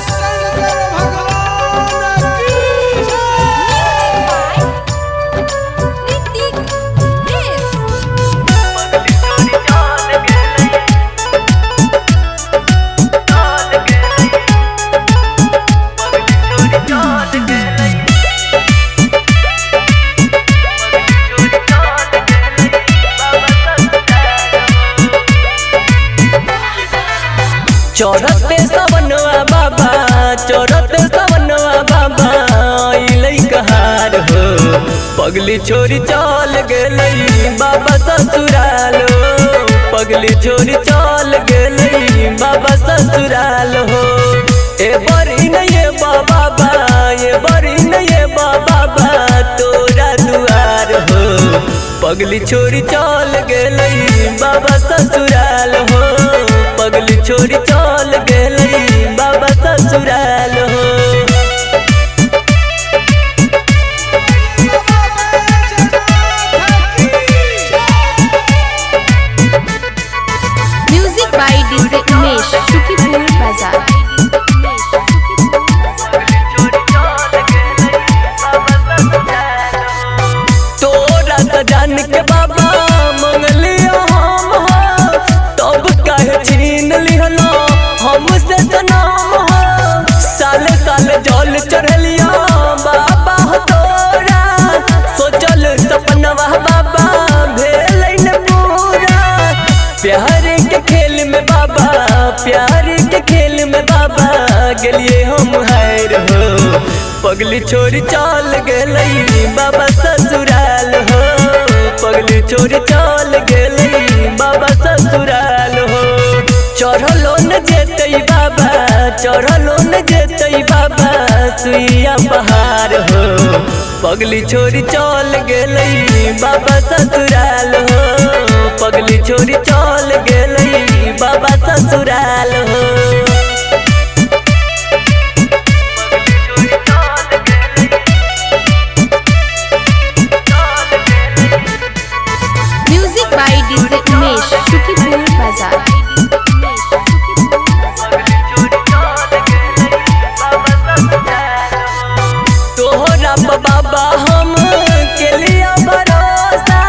शंकर भगवान की जय। Hrithik Dev. चौरते सवनवा बाबा, चौरते सवनवा बाबा अइलै कहार हो। पगली छोरी चल गेलै बाबा ससुराल हो। पगली छोरी चल गेलै बाबा ससुराल हो। ए बरी नहीं ए बाबा, ए बरी नहीं ए बाबा तोरा दुआर हो। पगली छोरी चल गेलै बाबा ससुराल हो। पगली छोरी चल गेलै बाबा ससुराल हो। बाबा बैजनाथ की जय। Music by DJ Umesh, Shukipur Bazaar. तोरा त जान के बाबा मंगलियो हम हो, तब काहे छीन लिहलो हमसे सनम हो। साले साले जल चढ़लियो बाबा हो तोरा, सोचल सपनवा बाबा भेलै न पूरा। प्यार के खेल में बाबा, प्यार के खेल में बाबा गेलिए हम हार हो। पगली छोरी चल गेलै बाबा ससुराल हो। पगली छोरी चल गेलै बाबा ससुराल हो। चढ़लो न जेतै बाबा, चढ़लो न जेतै बाबा सुइया पहाड़ हो। पगली छोरी चल गेलै बाबा ससुराल हो। पगली छोरी चल गेलै बाबा ससुराल हो। Music by DJ Umesh, Shukipur Bazaar. तोहरा बाबा हम के लिया भरोसा,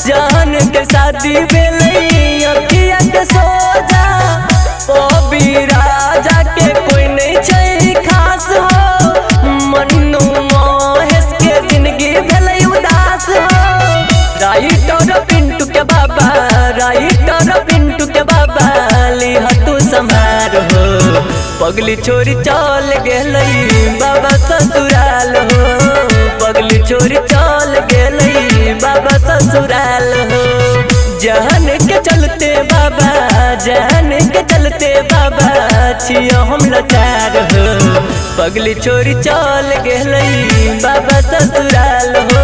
जान के शादी भेलै अखिया के सोजा। ओ राजा के कोई नहीं छै खास हो, मन्नू महेश के जिंदगी भेलै उदास हो। राइटर पिंटू के बाबा, राइटर पिंटू के बाबा लिह तू संभार हो। पगली छोरी चल गेलै बाबा ससुराल हो। पगली छोरी चल गेलै बाबा ससुराल हो। जहन के चलते बाबा, जहन के चलते बाबा छियो हम लाचार हो। पगली छोरी चल गेलै बाबा ससुराल हो।